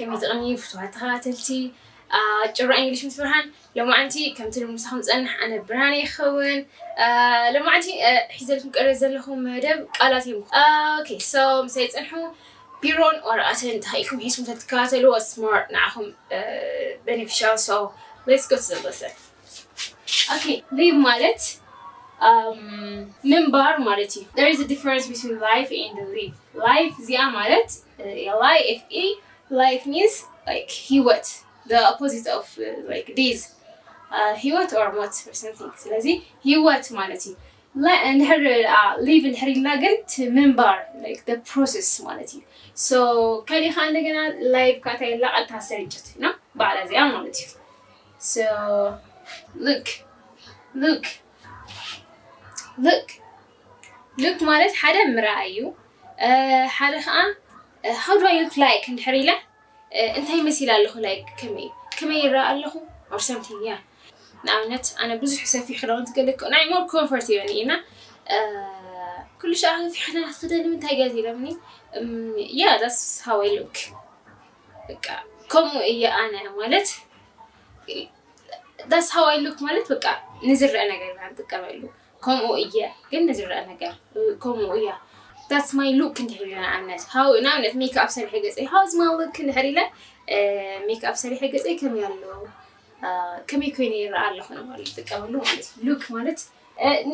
ከመይ ትቕኒ ፍትዋት ተኸታተልቲ ጭራ እንግሊሽ ምስ ብርሃን። ሎማዓንቲ ከምቲ ልሙሳኹም ጸንሕ ኣነ ብርሃን ይኸውን። ሎማዓንቲ ሒዘልኩም ቀርበ ዘለኹ መደብ ቃላት እዮም። Okay, so ምሳይ ጸንሑ። ቢሮን ወረቐትን ተኸኢልኩም ሒዝኩም ተትከታተልዎ smart ንዓኹም beneficial. So let's go to the lesson. Okay, live ማለት ምንባር ማለት እዩ። There is a difference between life and live. Life እዚኣ ማለት L I F E, life means like ህይወት, the opposite of like death, ህይወት or ሞት or something. ስለዚ ህይወት ማለት እዩ። እንድሕር live እንድሕር ኢልና ግን እቲ ምንባር like the process ማለት እዩ። So ከሊእ ከዓ እንደገና live ካታ የላ ቀጥታ ስርጭት ነው ባዕላ እዚኣ ማለት እዩ። So look, look, look, look ማለት ሓደ ምርኣይ እዩ። ሓደ ከዓ how do I look like እንድሕር ኢለ እንታይ መሲል ኣለኹ፣ like ከመይ ከመይ ይረኣ ኣለኹ or something. Yeah, ንኣብነት ኣነ ብዙሕ ሰፊሕ ክዳውንቲ ገለ ናይ more comfort ይበኒ እና ኩሉ ሻዕ ሰፊሕ ክዳን ክትክደኒ ምንታይ ገዝ ኢለምኒ። Yeah, that's how I look. በቃ ከምኡ እየ ኣነ ማለት that's how I look ማለት በቃ ንዝረአ ነገር ኢና ንጥቀመሉ። ከምኡ እየ ግን ንዝረአ ነገር ከምኡ እያ። That's my look እንድሕር ኢለ ንኣብነት how ንኣብነት ሜክኣፕ ሰሪሐ ገፀይ how's my look እንድሕር ኢለ ሜክኣፕ ሰሪሐ ገፀይ ከመይ ኣሎ ከመይ ኮይነ ይረኣ ኣለኹ ንማለት ዝጥቀመሉ ማለት እዩ። Look ማለት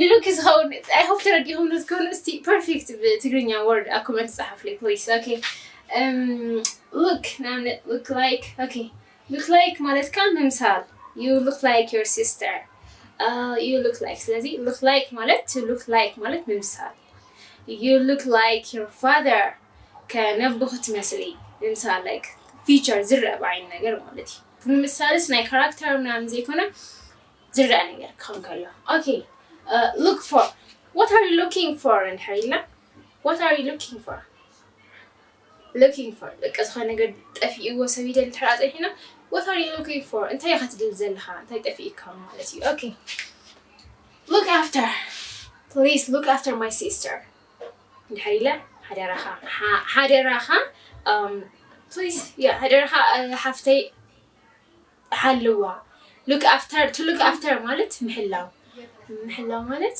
ንሉክ ዝኸውን I hope ተረዲኹም ንትከኑ እስቲ perfect ብትግርኛ word ኣብ comment ጸሓፍለይ please. Okay, look ንኣብነት look like. Okay, look like ማለት ከዓ ምምሳል። You look like your sister. You look like ስለዚ look like ማለት to look like ማለት ምምሳል። You look like your father ከነቦኹ ትመስሊ ምምሳል like feature ዝረአ ብዓይኒ ነገር ማለት እዩ። ምምሳልስ ናይ ካራክተር ምናምን ዘይኮነ ዝረአ ነገር ክኸውን ከሎ። Okay, look for what are you looking for እንድሕር ኢልና what are you looking for? Looking for በቃ ዝኾነ ነገር ጠፊእዎ ሰብ ይደሊ እንድሕር ኣፀኒሕና what are you looking for እንታይ ኢኻ ትደሊ ዘለኻ እንታይ ጠፊእካ ማለት እዩ። Okay, look after, please look after my sister እንድሕር ኢለ ሓደራኻ ሓደራኻ please yeah ሓደራኻ ሓፍተይ ሓልዋ። Look after, to look after ማለት ምሕላው ምሕላው ማለት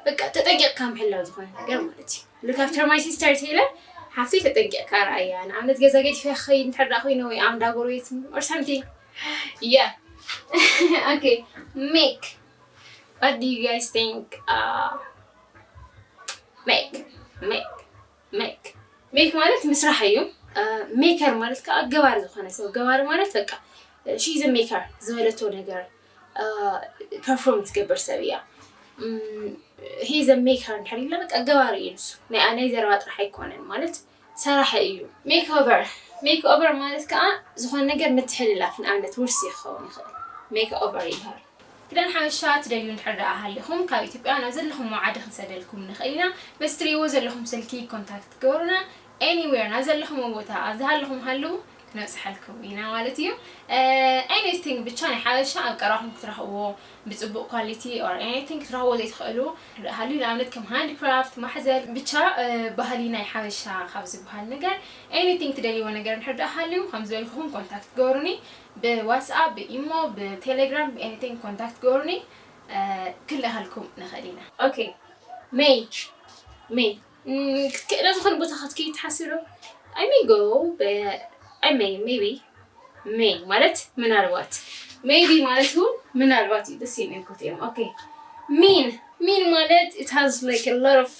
በቃ ተጠንቂቕካ ምሕላው ዝኾነ ነገር ማለት እዩ። Look after my sister ተይለ ሓፍተይ ተጠንቂቕካ ረኣያ። ንኣብነት ገዛ ገዲፈ ክኸይድ እንድሕር ደኣ ኮይነ ወይ ኣምዳ ጎረቤት or something. Yeah. Okay, make, what do you guys think? Make, make, make, make ማለት ምስራሕ እዩ። Maker ማለት ከዓ ገባሪ ዝኾነ ሰብ። ገባሪ ማለት በቃ she's a maker ዝበለቶ ነገር perform ትገብር ሰብ እያ። He's a maker እንድሕር ኢልና በቃ ገባሪ እዩ ንሱ። ናይ ዘረባ ጥራሕ ኣይኮነን ማለት ሰራሒ እዩ። Makeover, makeover ማለት ከዓ ዝኾነ ነገር ምትሕልላፍ፣ ንኣብነት ውርሲ ክኸውን ይኽእል። Makeover ይበሃል። ክዳን ሓበሻ ትደልዩ እንድሕር ደኣ ሃሊኹም ካብ ኢትዮጵያ ናብ ዘለኹምዎ ዓዲ ክንሰደልኩም ንኽእል ኢና። በዚ ትርእይዎ ዘለኹም ስልኪ ኮንታክት ግበሩና። Anywhere ናብ ዘለኹምዎ ቦታ ኣብ ዝሃለኹም ሃልዉ ክነብፅሐልኩም ኢና ማለት እዩ። Anything ብቻ ናይ ሓበሻ ኣብ ቀረባኹም ክትረኽብዎ ብፅቡቕ quality or anything ክትረኽብዎ ዘይትኽእሉ ሃልዩ ንኣብነት ከም handcraft ማሕዘል ብቻ ባህሊ ናይ ሓበሻ ካብ ዝበሃል ነገር anything ትደልይዎ ነገር እንድሕር ደኣ ሃልዩ ከም ዝበልኩኹም ኮንታክት ግበሩኒ። ብዋትስኣፕ ብኢሞ ብቴሌግራም ብኤኒቲንግ ኮንታክት ግበሩኒ። ክንልእኸልኩም ንኽእል ኢና። Okay, may, may ክትክእለ ዝኾነ ቦታ ክትከይድ ትሓስብ ዶ? I may go, but I may, maybe. May ማለት ምናልባት maybe ማለት እውን ምናልባት እዩ። The same እኮ እዮም። Okay, mean, mean ማለት it has like a lot of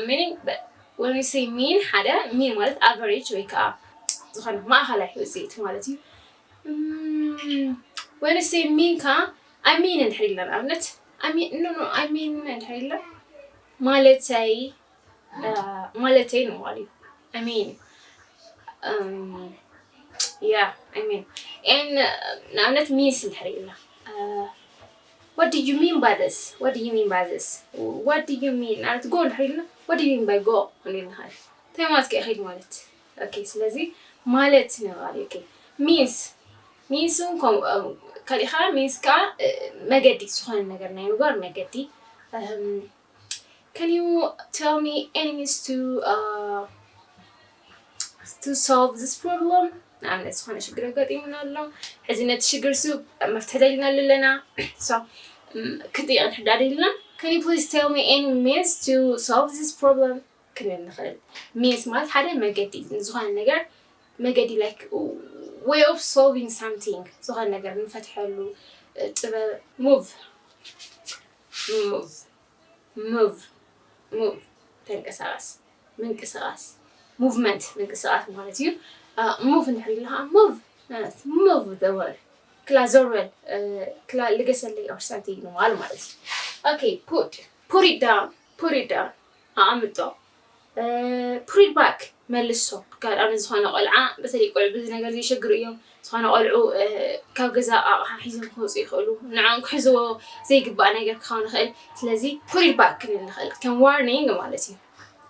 meaning, but when we say mean ሓደ mean ማለት average ወይ ከዓ ዝኾነ ማእኸላይ ውፅኢት ማለት እዩ። When we say mean ከዓ I mean እንድሕር ኢልና ንኣብነት I mean no no I mean እንድሕር ኢልና ማለተይ ማለተይ ነው ማለት እዩ። I mean yeah I mean ንኣብነት means እንድሕር ኢልና what do you mean by this? What do you mean by this? What do you mean? ንኣብነት go እንድሕር ኢልና what do you mean by go ክንብል ንኽእል። እንታይ ማለት ከ ይኸይድ ማለት? Okay ስለዚ ማለት ንባል okay means means እውን ከምኡ ካልእ ከዓ means ከዓ መገዲ ዝኾነ ነገር ናይ ምግባር መገዲ Can you tell me any means to uh, to solve this problem? ንኣብነት ዝኾነ ሽግር ኣጋጢሙና ኣሎ። ሕዚ ነቲ ሽግር ሱ መፍትሒ ደሊና ኣለና። So ክጥይቕ ንሕዳድ ኢልና፣ can you please tell me any means to solve this problem? ክንብል ንኽእል። Means ማለት ሓደ መገዲ፣ ዝኾነ ነገር መገዲ፣ like way of solving something፣ ዝኾነ ነገር ንፈትሐሉ ጥበብ። Move, move, move, move፣ ተንቀሳቐስ፣ ምንቅስቓስ፣ movement፣ ምንቅስቓስ ማለት እዩ። Move እንድሕር ኢልካ፣ move ማለት move፣ ዘወር፣ ክላ ዞር በል፣ ክላ ልገሰለይ or something ንምባል ማለት እዩ። Okay, put, put it down, put it down፣ ኣቐምጦ። Put it back፣ መልሶ። ካብ ኣብነት ዝኾነ ቆልዓ፣ በተለይ ቆልዑ ብዙ ነገር ዘይሸግሩ እዮም። ዝኾነ ቆልዑ ካብ ገዛ ኣቕሓ ሒዞም ክወፁ ይኽእሉ። ንዕኦም ክሕዝዎ ዘይግባእ ነገር ክኸውን ይኽእል። ስለዚ put it back ክንብል ንኽእል፣ ከም ዋርኒንግ ማለት እዩ።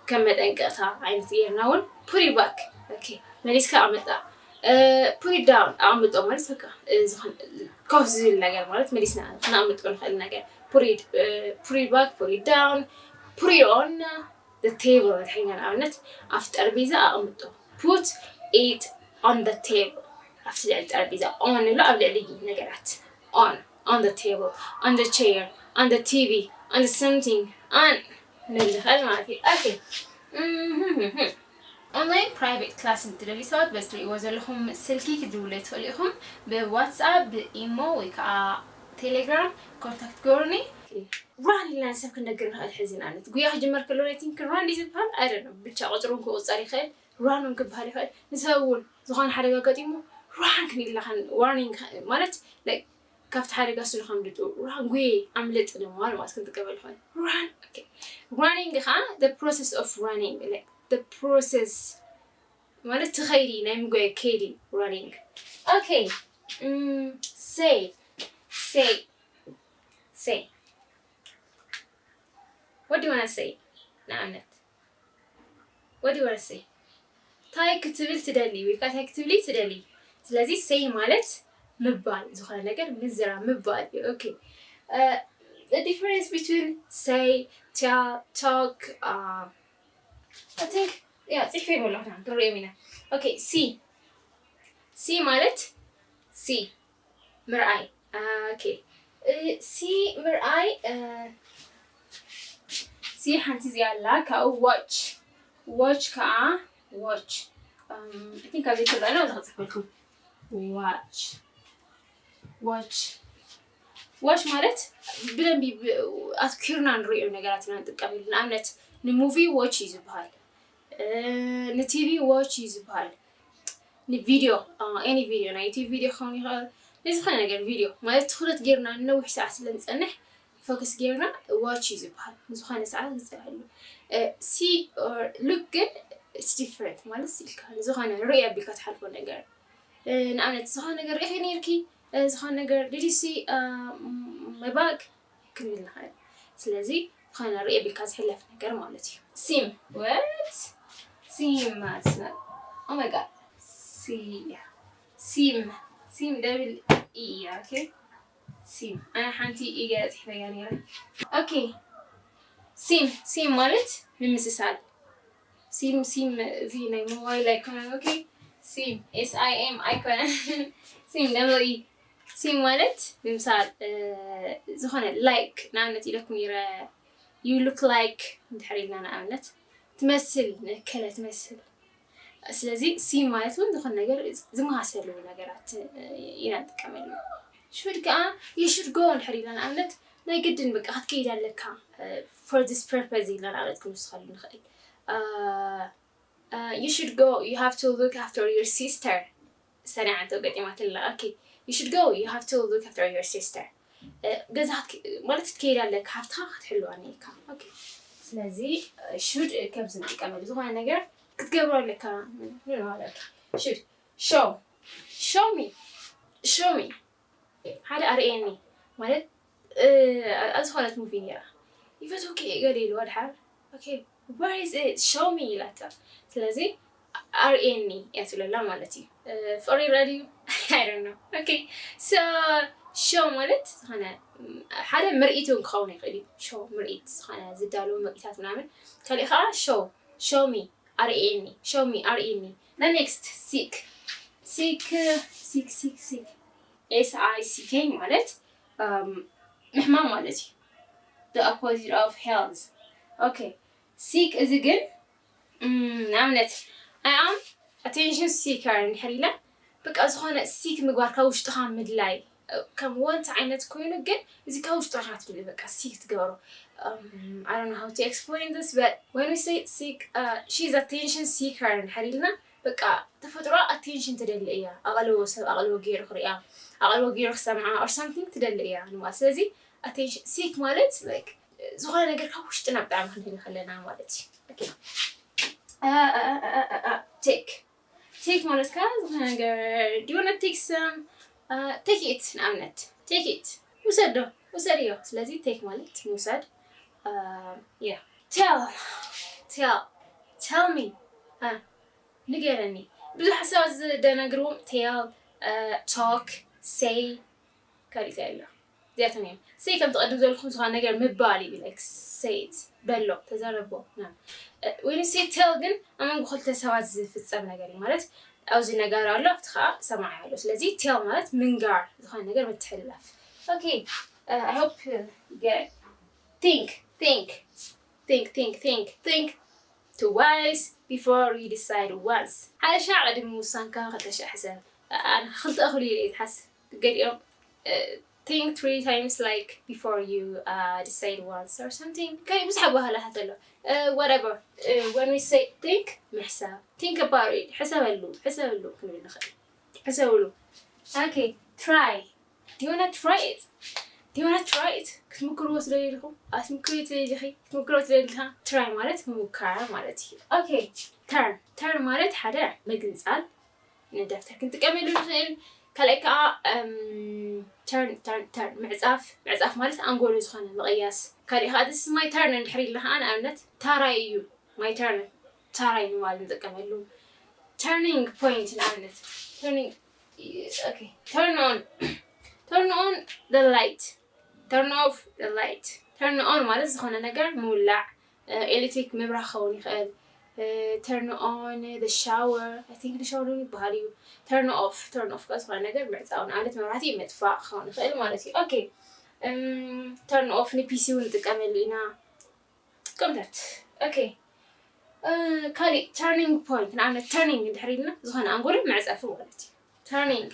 ከም መጠንቀቕታ ዓይነት ጌርና እውን put it back፣ okay፣ መሊስካ ኣቐምጣ። Put it down፣ ኣቐምጦ ማለት በቃ ዝኾነ ኮፍ ዝብል ነገር ማለት መሊስና ክነቕምጦ ንኽእል ነገር። Put it back, put it down, put it on the table። ንትግርኛ ንኣብነት ኣብቲ ጠረጴዛ ኣቐምጦ። Put it on the table፣ ኣብቲ ልዕሊ ጠረጴዛ። On ንብሎ ኣብ ልዕሊ ነገራት። On, on the table, on the chair, on the TV, on the something, on ንብል ንኽእል ማለት እዩ። Okay. ኦንላይን ፕራይቬት ክላስ እንትደልዩ ሰባት በዚ ትርእይዎ ዘለኹም ስልኪ ክትድውሉ ትኽእሉ ኢኹም። ብዋትስኣፕ፣ ብኢሞ ወይ ከዓ ቴሌግራም ኮንታክት ግበሩኒ። ራን ኢልና ንሰብ ክንነግር ንኽእል። ሕዚ ንኣብነት ጉያ ክጅመር ከሎ ናይ ቲንክ ራን ድዩ ዝበሃል? I don't know። ብቻ ቁፅሩ እውን ክቁፀር ይኽእል፣ ራን እውን ክበሃል ይኽእል። ንሰብ እውን ዝኾነ ሓደጋ ኣጋጢሙ ራን ክንብል ኢልና ዋርኒንግ ማለት ካብቲ ሓደጋ ስሉ ከምልጡ ራን፣ ጉየ፣ ኣምልጥ ንምባል ማለት ክንጥቀመሉ ንኽእል። ራን። ራኒንግ ከዓ the process of running፣ like the process ማለት እቲ ኸይዲ፣ ናይ ምጉያይ ከይዲ። ራኒንግ። Okay. Say, say, say, what do you wanna say? ንኣብነት what do you wanna say? እንታይ ክትብል ትደሊ ወይ ከዓ እንታይ ክትብሊ ትደሊ? ስለዚ say ማለት ምባል፣ ዝኾነ ነገር ምዝራብ፣ ምባል እዩ። Okay. The difference between say, tell, talk, I think, yeah, ፅሒፈ ኣለኹ፣ ክንሪኦም ኢና። Okay, see, see ማለት see ምርኣይ። Okay, see ምርኣይ። See ሓንቲ እዚኣ ኣላ፣ ካብኡ watch፣ watch ከዓ watch። I think ኣብዚ ትረኣና ኣብዚ ክፅሕፈልኩም። Watch, watch፣ watch ማለት ብደንቢ ኣትኪርና ንሪኦ ነገራት ኢና ንጥቀመሉ። ንኣብነት ንሙቪ watch እዩ ዝበሃል፣ ንቲቪ watch እዩ ዝበሃል፣ ንቪድዮ፣ any ቪድዮ፣ ናይ ዩቲዩብ ቪድዮ ክኸውን ይኽእል፣ ናይ ዝኾነ ነገር ቪድዮ ማለት ትኹረት ጌርና ንነዊሕ ሰዓት ስለ ንፀንሕ ፎከስ ጌርና watch እዩ ዝበሃል። ንዝኾነ ሰዓት ንፀንሐሉ። See or look ግን it's different ማለት ኢልካ ዝኾነ ሪኢ ኣቢልካ ትሓልፎ ነገር። ንኣብነት ዝኾነ ነገር ርኢኺ ነይርኪ፣ ዝኾነ ነገር did you see my bag ክንብል ንኽእል። ስለዚ ዝኾነ ርኢኺ ኣቢልካ ዝሕለፍ ነገር ማለት እዩ። Seem፣ what? Seem ማለት ነው። Oh my God. Seem፣ seem፣ double e እያ። Okay, seem። ኣነ ሓንቲ e ገለ ፅሒፈያ ነይረ። Okay, seem፣ seem ማለት ምምስሳል። Seem፣ seem እዚ ናይ ሞባይል ኣይኮነን። Okay, seem፣ S I M ኣይኮነን። Seem፣ double e። Seem ማለት ምምሳል፣ ዝኾነ like ንኣብነት ኢለኩም ነይረ፣ you look like እንድሕር ኢልና ንኣብነት ትመስል፣ ንእከለ ትመስል። ስለዚ seem ማለት እውን ዝኾነ ነገር ዝመሳሰሉ ነገራት ኢና ንጥቀመሉ። Should ከዓ you should go እንድሕር ኢልና ንኣብነት ናይ ግድን በቃ ክትከይድ ኣለካ for this purpose ኢልና ንኣብነት ክንውስኸሉ ንኽእል። You should go, you have to look after your sister። ሰሪዓ እንተ ገጢማትላ። Okay, you should go, you have to look after your sister። ገዛ ማለት ክትከይድ ኣለካ፣ ሓፍትኻ ክትሕልዋ ነይካ። Okay፣ ስለዚ should ከምዚ ንጥቀመሉ፣ ዝኾነ ነገር ክትገብሮ ኣለካ። Should show፣ show me፣ show me ሓደ ኣርእየኒ ማለት ኣብ ዝኾነት ሙቪ ነይራ፣ ይፈትወኪ እየ ገለ ኢልዋ ድሓር። Okay, where is it? Show me ኢላታ። ስለዚ ኣርእየኒ እያ ትብለላ ማለት እዩ። ፍቕሪ ይረአ ድዩ? I don't know። Okay, so show ማለት ዝኾነ ሓደ ምርኢት እውን ክኸውን ይኽእል እዩ። Show ምርኢት፣ ዝኾነ ዝዳለዉ ምርኢታት ምናምን። ካሊእ ከዓ show፣ show me፣ ኣርእየኒ፣ show me፣ ኣርእየኒ። The next፣ sick። Sick፣ sick፣ sick፣ sick። S I C K ማለት፣ እም፣ ምሕማም ማለት እዩ። The opposite of health። Okay። Sick እዚ ግን፣ እም፣ ንኣብነት፣ I am attention seeker እንድሕር ኢለ፣ በቃ ዝኾነ seek ምግባር ካብ ውሽጥኻ ምድላይ፣ እ፣ ከም want ዓይነት ኮይኑ፣ ግን እዚ ካብ ውሽጥኻ ትደሊ፣ በቃ seek ትገብሮ። Um, I don't know how to explain this, but when we say seek, uh, she's attention seeker እንድሕር ኢልና፣ በቃ ተፈጥሮ attention ትደሊ እያ። ኣቐልቦ፣ ሰብ ኣቐልቦ ገይሩ ክሪኣ፣ ኣቐልቦ ገይሩ ክሰምዓ or something ትደሊ እያ ንማለት። ስለዚ attention፣ seek ማለት፣ like፣ ዝኾነ ነገር ካብ ውሽጥና ብጣዕሚ ክንደሊ ከለና ማለት እዩ። Okay። Uh, uh, uh, uh, uh, uh, take። Take ማለት ከኣ ዝኾነ ነገር፣ do you wanna take some? Uh, take it፣ ንኣብነት፣ take it፣ ውሰዶ፣ ውሰድዮ። ስለዚ take ማለት ምውሳድ። Uh, yeah። Tell፣ tell፣ tell me። Uh, ንገረኒ። ብዙሓት ሰባት ዝደናግርዎም tell፣ uh፣ talk፣ say፣ ካልእ እንታይ ኣሎ? እዚኣቶም እዮም። Say ከም ትቐድም ዘለኹም ዝኾነ ነገር ምባል እዩ፣ like፣ say it፣ በሎ፣ ተዛረቦ፣ ምናምን። Uh, when you say tell ግን ኣብ መንጎ ክልተ ሰባት ዝፍጸም ነገር እዩ፣ ማለት ኣብዚ ነጋሪ ኣሎ፣ ኣብቲ ኸኣ ሰማዒ ኣሎ። ስለዚ tell ማለት ምንጋር፣ ዝኾነ ነገር ምትሕልላፍ። Okay፣ uh, I hope, uh, you get it። Think፣ think፣ think፣ think፣ think፣ think twice before you decide once። ሓደ ሻዕ ቅድሚ ምውሳንካ ክልተ ሻዕ ሕሰብ። ኣነ ክልተ እኹል ኢለ እየ ዝሓስብ። ገሊኦም፣ uh, think three times, like, before you, uh, decide once or something። ከ ብዙሕ ኣበሃህላታት ኣሎ። Uh, whatever። Uh, when we say think፣ ምሕሳብ። Think about it። ሕሰበሉ፣ ሕሰበሉ ክንብል ንኽእል። ሕሰብሉ። Okay፣ try። Do you wanna try it? Do you wanna try it? ክትምክርዎ ትደልዩ ዲኹም? ኣትምክርዎ ትደልዩ ዲኺ? ክትምክርዎ ትደልዩ ዲኻ? Try ማለት ምምካር ማለት እዩ። Okay፣ turn። Turn ማለት ሓደ ምግንጻል፣ ንደፍተር ክንጥቀመሉ ንኽእል። ካልኣይ ከኣ፣ እም፣ turn፣ turn፣ turn፣ ምዕጻፍ። ምዕጻፍ ማለት ኣንጎሎ ዝኾነ ምቕያስ። ካልእ ከኣ፣ this is my turn እንድሕር ኢልና ከኣ፣ ንኣብነት፣ ታራይ እዩ፣ my turn፣ ታራይ ንምባል ንጥቀመሉ። Turning point፣ ንኣብነት፣ turning፣ okay፣ turn on፣ turn on the light፣ turn off the light። Turn on ማለት ዝኾነ ነገር ምውላዕ፣ እ፣ ኤሌክትሪክ ምብራህ ክኸውን ይኽእል። እ፣ turn on the shower፣ I think the shower እውን ይበሃል እዩ። Turn off፣ turn off ከኣ ዝኾነ ነገር ምዕጻው፣ ንኣብነት መብራህቲ ምጥፋእ ክኸውን ይኽእል ማለት እዩ። Okay፣ እም፣ turn off ን ፒ ሲ እውን ንጥቀመሉ ኢና። ጥቅምታት። Okay፣ እ፣ ካሊእ turning point፣ ንኣብነት turning እንድሕር ኢልና ዝኾነ ኣንጎሎ መዕጸፊ ማለት እዩ። Turning፣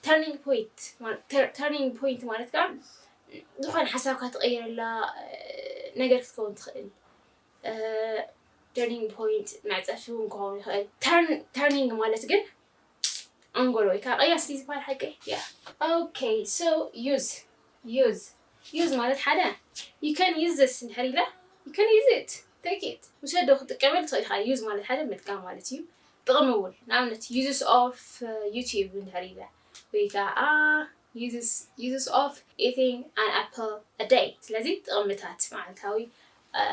turning point ማለት፣ ter-፣ turning point ማለት ከኣ ዝኾነ ሓሳብካ ትቐይረላ፣ እ፣ ነገር ክትከውን ትኽእል። እ፣ turning point መዕጸፊ እውን ክኸውን ይኽእል። Turn-፣ turning ማለት ግን ኣንጎሎ ወይ ከዓ ቀያስ ድዩ ዝበሃል ሓቂ? Yeah። Okay፣ so use፣ use፣ use ማለት ሓደ፣ you can use this እንድሕር ኢለ፣ you can use it፣ take it፣ ውሰዶ፣ ክትጥቀመሉ ትኽእል ኢኻ። Use ማለት ሓደ ምጥቃም ማለት እዩ። ጥቕሚ እውን፣ ንኣብነት፣ uses of፣ uh፣ YouTube እንድሕር ኢለ፣ ወይ ከዓ uses፣ uses of eating an apple a day። ስለዚ ጥቕምታት፣ መዓልታዊ፣ እ፣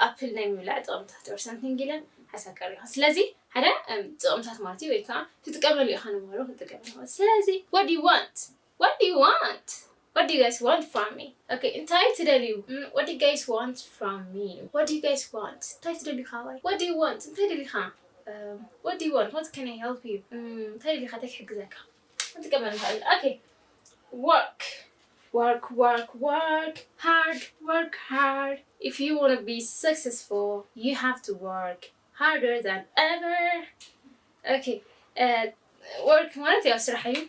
ኣፕል ናይ ምብላዕ ጥቕምታት or something ኢለ ሓሳብ ቀሪበ። ስለዚ ሓደ፣ እም፣ ጥቕምታት ማለት እዩ፣ ወይ ከዓ ትጥቀመሉ ኢኻ ንበሎ፣ ክትጥቀመሉ ኢኻ። ስለዚ what do you want? What do you want? What do you guys want from me? Okay፣ እንታይ ትደልዩ? እም፣ what do you guys want from me? What do you guys want? እንታይ ትደልዩ ካባይ? What do you want? እንታይ ደሊኻ? እም፣ what do you want? What can I help you? እም፣ እንታይ ደሊኻ? እንታይ ክሕግዘካ? ክንጥቀመሉ ንኽእል። Okay። Work፣ work፣ work፣ work hard፣ work hard። If you wanna be successful, you have to work harder than ever። Okay፣ እ፣ work ማለት ያው ስራሕ እዩ።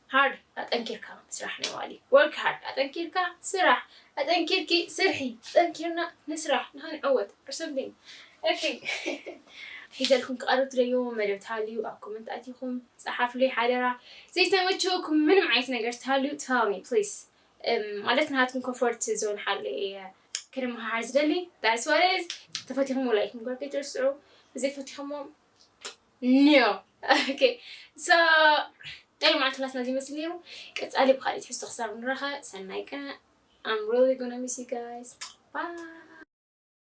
Hard ኣጠንኪርካ ስራሕ ናይ ዋሊ። Work hard ኣጠንኪርካ ስራሕ፣ ኣጠንኪርኪ ስርሒ፣ ጠንኪርና ንስራሕ ንኽንዕወት or something። Okay። ሒዘልኩም ክቐርብ ትደልይዎ መደብ ተሃልዩ ኣብ ኮመንት ኣቲኹም ጸሓፍሉይ ሓደራ። ዘይተመቸወኩም ምንም ዓይነት ነገር ተሃልዩ tell me please። እም፣ ማለት ናትኩም comfort zone ሓልየ እየ ክድመሃር ዝደሊ። That's what it is። ተፈቲኹሞ ላይክ ምግባር ከይትርስዑ። ዘይፈቲኹሞ no። Okay። So ናይ ሎማዓንቲ ክላስና እዚ ይመስል ነይሩ። ቀጻሊ ብኻልእ ትሕዝቶ ክሳብ ንራኸብ ሰናይ ቀን። I'm really gonna miss you guys. Bye።